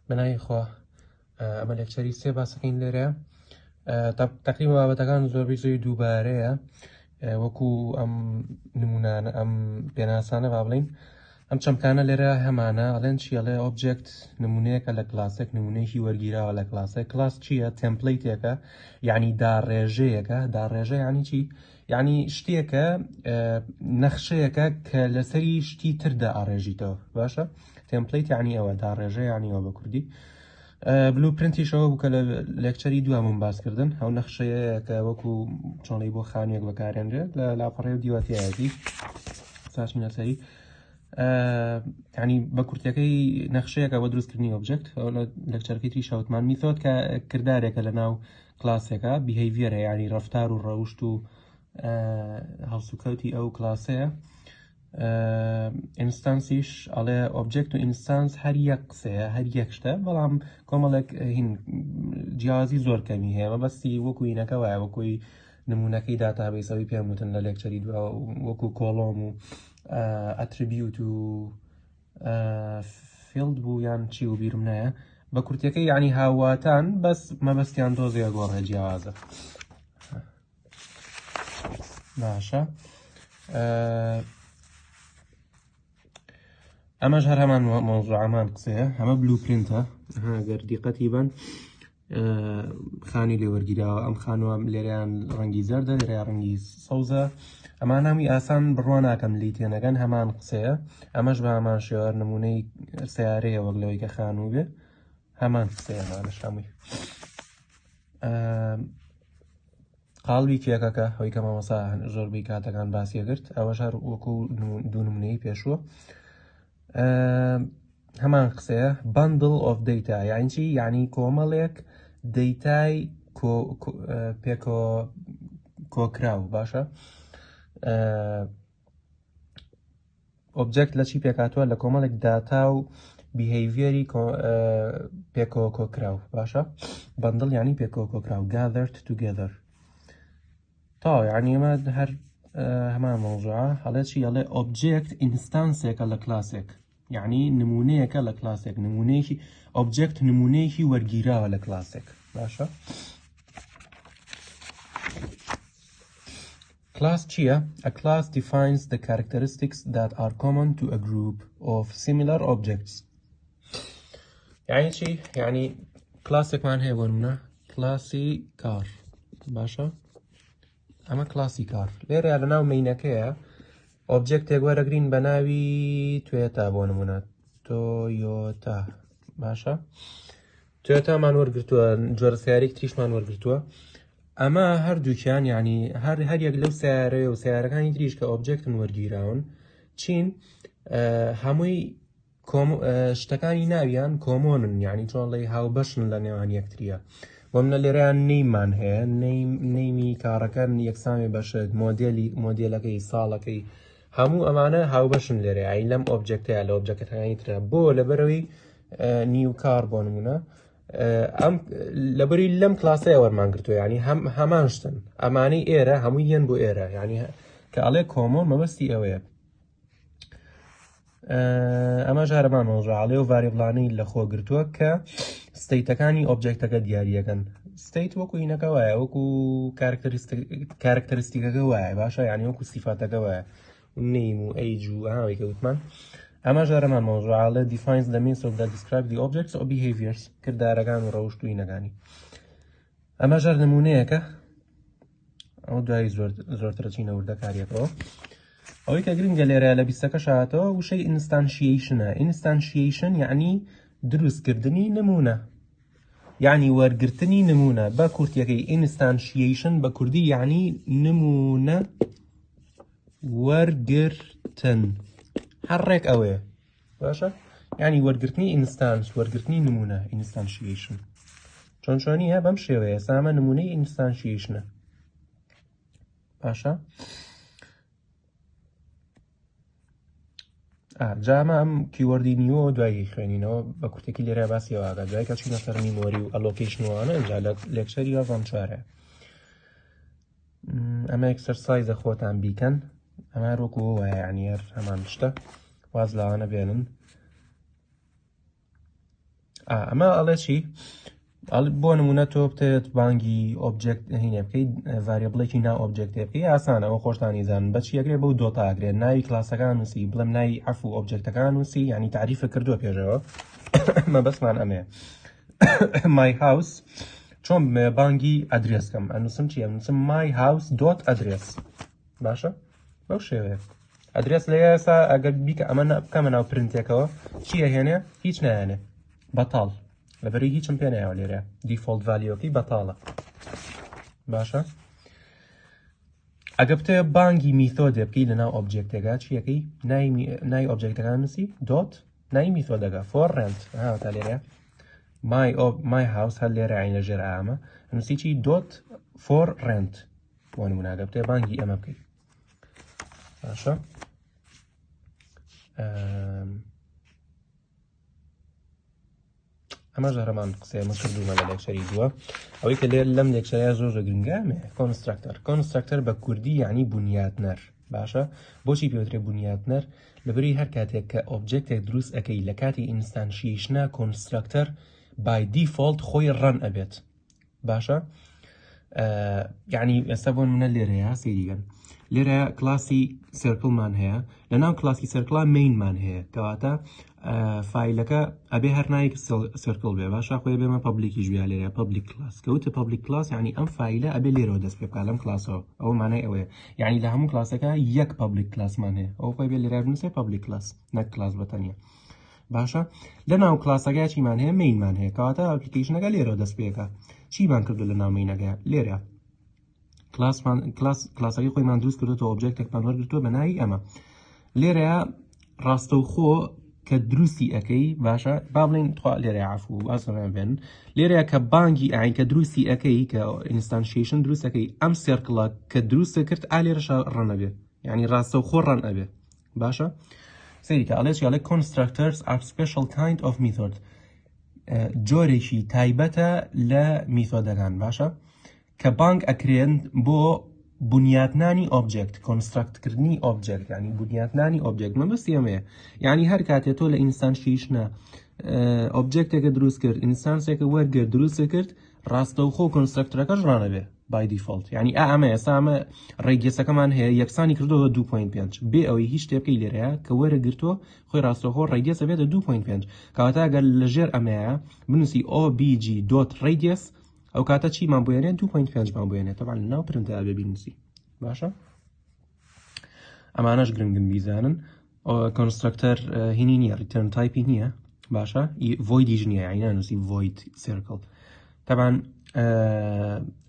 بەناوی خوا ئەمە lecture ی سێ باسەکەین لێرە. تقریبا بابەتەکان زۆربەی زۆری دووبارەیە، وەکو ئەم نمونانە، ئەم پێناسانە، با بڵین ئەم چەمکانە لێرە هەمانە. ئەڵێن چی؟ ئەڵێ object نمونەیەکە لە کلاسێک، نمونەیەکی وەرگیراوە لە کلاسێک. کلاس چییە؟ template ێکە، یعنی داڕێژەیەکە. داڕێژە یعنی چی؟ یعنی شتێکە، نەخشەیەکە کە لەسەری شتی تردا ئاڕێژیتەوە. باشە، template یعنی ئەوە، داڕێژە یعنی ئەوە بە کوردی. blueprint یشەوە بوو کە لە lecture ی دوامم باسکردن، ئەو نەخشەیە کە وەکو چۆنی بۆ خانوویەک بەکارێنرێت لە لاپەڕێ و دیواتیایەتی ساچینە سەری. ینی بە کورتەکەی نەخشەیەکە بۆ دروستکردنی object. لە lecture ەکەی تری شەوتمان method کە کردارێکە لە ناو کلاسێکە، behavior ە، ینی ڕفتار و ڕەوشت و هەڵسوکەوتی ئەو کلاسەیە. instance یش ئەڵێ object و instance هەر یەک قسەیە، هەر یەک شتە، بەڵام کۆمەڵێک هین جیاوازی زۆر کەمی هەیە. مەبەستی وەکو هینەکە وایە، وەکوی نمونەکەی database ەوەی پێم وتن لە lecture ی دوا، وەکو column و attribute و field بوو یان چی و بیرم نایە. بە کورتەکەی یعنی هاواتان، بەس مەبەستیان دۆزێ گۆڕێ، جیاوازە. باشە، ئەمەش هەر هەمان مۆزوعەمان قسەیە، هەمە blueprint ە. گەر دیقەتی بن خانی لێوەرگیراوە. ئەم خانووە لێرەیان ڕەنگی زەردە، لێرەیان ڕەنگی سەوزە. ئەمانامی ئاسان بڕوا ناکەم لی تێنەگەن، هەمان قسەیە. ئەمەش بە هەمان شێوە نمونەی سیارەیە وەک لەوەی کە خانوو بێ، هەمان قسەیە ئەمانەش هەمووی. قاڵبی کێکەکە هەوی کە مامۆسا زۆربەی کاتەکان باسیە کرد، ئەوەش هەر وەکو دوو نمونەی پێشووە، هەمان قسەیە. Bundle of data یعنی چی؟ یعنی کۆمەڵێک دەیتای پێکۆ کۆکراو. باشە، object لە چی پێکاتوە؟ لە کۆمەڵێک داتا و behavior ی پێکەوە کۆکراو. باشە، bundle یعنی پێکەوە کۆکراو، gathered together. تا یعنی ئەمە هەر هەمان مەوزوعە. هەڵێ چی؟ ئەڵێ object instance ێکە لە کلاسێک، یعنی نمونەیەکە لە کلاسێک، نمونەیەکی object نمونەیەکی وەرگیراوە لە کلاسێک. باشە، Class چییە؟ A class defines the characteristics that are common to a group of similar objects. یعنی چی؟ یعنی کلاسێکمان هەیە، بۆ نمونە کلاسی car. باشە، ئەمە کلاسی car لێرە لە ناو main ەکەیە object ێک وەرەگرین بە ناوی توێتا، بۆ نمونە تۆیۆتا. باشە، تۆیۆتامان وەرگرتووە، جۆرە سیارێک تریشمان وەرگرتووە. ئەمە هەردووکیان یعنی هەر یەک لەو سیارەیە و سیارەکانی تریش کە object ن وەرگیراون چین، هەمووی شتەکانی ناویان common ن، یعنی چۆن ڵێ هاوبەشن لە نێوان یەکتریە. بۆ منە لێرەیان name مان هەیە، name ی car ەکە یەکسانی بەشت، مۆدێلی مۆدێلەکەی، ساڵەکەی، هەموو ئەمانە هاوبەشن لێرە، یعنی لەم object ەیە لە object ەکانی ترە. بۆ لەبەرەوەی new car بۆ نمونە ئەم لەبەری لەم کلاسەیە وەرمان گرتووە، ینی هەم هەمان شتن. ئەمانەی ئێرە هەمووی یەن بۆ ئێرە، ینی کە ئەڵێ common مەبەستی ئەوەیە. ئەمە ژارەمان مەوزوعاڵێ و variable انەی لە خۆ گرتووە کە state ەکانی object ەکە دیاریەکەن. state وەکو هینەکە وایە، وەکو characteristic ەکە وایە. باشە، یعنی وەکو سیفاتەکە وایە، name و age و ئەوەی کە وتمان. ئەمە ژارەمان مەوزوعاڵێ defines the means of that describe the objects or behaviors، کردارەکان و ڕەوشت و هینەکانی. ئەمە ژار نمونەیەکە، ئەو دوای زۆرترە چینە وردەکاریەکەوە. ئەوەی کە گرنگە لێرە لە بیستەکە شاتەوە وشەی instantiation ە. Instantiation یعنی دروستکردنی نمونە، یعنی وەرگرتنی نمونە. بە کورتیەکەی instantiation بە کوردی یعنی نمونە وەرگرتن، هەر ڕێک ئەوەیە. باشە، یعنی وەرگرتنی instance، وەرگرتنی نمونە، instantiation چۆن چۆنیە؟ بەم شێوەیە سامە نمونەی instantiation ە. باشە، جامە ئەم keyword ی new ە دوایی خوێنینەوە بە کورتێکی لێرە باسی ئەوە دوای کە چینە سەر memory و allocation وانە، ئینجا لە lecture ی وازم چوارە. ئەمە exercise ە، خۆتان بیکەن. ئەمە وەکو وایە، یعنی هەر هەمان شتە، واز لەوانە بێنن. ئەمە ئەڵێ چی؟ بۆ نمونە تۆ بتەوێت بانگی object هینێ بکەیت variable ێکی ناو object ێ بکەی ئاسانە ئەوە خۆشتانی زان بەچی ئەگرێ بەو dot ا ئەگرێت ناوی کلاسەکان نووسی بڵێم ناوی عەفو object ەکان نووسی یعنی تعریفە کردووە پێشەوە مەبەستمان ئەمەیە my house چۆن بمەوێ بانگی ئەدرێس کەم ئەنووسم چی ئەنووسم my house dot address باشە بەو شێوەیە ئەدرێس لە ئێستا ئەگەر بیکە ئەمە بکەمە ناو پرنتێکەوە چی ئەهێنێ هیچ نایەنێ بەتاڵ لەبەری هیچم پێ نایەوە لێرە default value ەکەی بەتاڵە باشە ئەگە بتێ بانگی method ێ بکەی لەناو object ێکا چیەکەی نای object ەکان نووسی dot نای method ەکە for rent ها تا لێرە my my house هەر لێرە عین لە ژێر ئامە نووسی چی dot for rent بۆ نمونە بتێ بانگی ئەمە بکەیت باشە ئەمەش هەرمان قسەیە من کردومە لە lecture ی دووە ئەوەی کە لێر لەم lecture ەیە زۆر زۆر گرنگە constructor constructor بە کوردی یعنی بنیاتنەر باشە بۆچی پێوترێ بنیاتنەر لەبری هەر کاتێک کە object ێک دروست ئەەکەی لە کاتی instantiation ا constructor by default خۆی run ئەبێت باشە یعنی ئێستا بۆ منە لێرەیە سەیریگەن لێرە کلاسی circle مان هەیە لە ناو کلاسی circle ا main مان هەیە کەواتە file ەکە ئەبێ هەر ناوی circle بێ باشە خۆی بێمە public ی ژویا لێرە public class کەوتە public class یعنی ئەم file ە ئەبێ لێرەوە دەست پێ بکا لەم کلاسەوە ئەو مانای ئەوەیە یعنی لە هەموو کلاسەکە یەک public class مان هەیە ئەو خۆی بێ لێرە بنووسێ public class نەک کلاس بەتەنیا باشە لە ناو کلاسەکە چیمان هەیە main مان هەیە کەواتە application ەکە لێرەوە دەست پێکە چیمان کردو لە ناو main ەکە لێرە کلاسمان کلاس کلاسەکەی خۆیمان دروست کردوەوە object ێکمان وەرگرتووە بە ناوی ئەمە لێرەیە ڕاستەوخۆ کە دروستی ئەەکەی باشە با بڵین تخوا لێرە عفو باسەمان بێن لێرەیە کە بانگی ئاین کە دروستی ئەەکەی کە instantiation دروستەکەی ئەم circle ە کە دروستە کرد ئا لێرەشە run ئەبێ یعنی ڕاستەوخۆ run ئەبێ باشە سەیری کە ئەڵێ چی ئەڵێ constructors are special kind of method جۆرێکی تایبەتە لە method ەکان باشە کە بانگ ئەکرێن بۆ بنیاتنانی object construct کردنی object ینی بنیاتنانی object مەبەستی ئەمەیە یعنی هەر کاتێ تۆ لە instantiation ە object ێکە دروست کرد instance ێکە وەرگرت دروست کرد ڕاستەوخۆ constructor ەکەش run ئەبێ by default یعنی ئا ئەمە ئێستا ئەمە radius ەکەمان هەیە یەکسانی کردەوە 2.5 بێ ئەوەی هیچ شتێ بکەی لێرەیە کە وەرەگرتووە خۆی ڕاستەوخۆ radius ە بێتە 2.5 کەواتە ئەگەر لەژێر ئەمەیە بنووسی obj dot radius ئەو کاتە چیمان بۆ یەنێ 2.5 مان بۆ یەنێ تەبعەن لەناو print ا بێ بینووسی باشە ئەمانەش گرنگن بیزانن constructor هینی نییە return type ی نییە باشە void یش نییە یعنی نانووسی void circle تەبعەن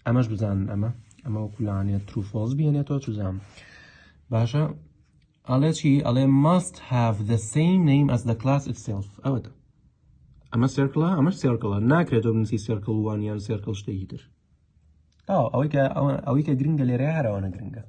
ئەمەش بزانن ئەمە ئەمە وەکو لانێت true false بێنێتەوە چزانم باشە ئەڵێ چی ئەڵێ must have the same name as the class itself ئەوەتە ئەمە circle ە ئەمەش circle ە ناکرێتەوە بنووسی circle one یان circle شتێکی تر ئەوەی کە ئەوەی کە گرنگە لێرە هەرەوەنە گرنگە.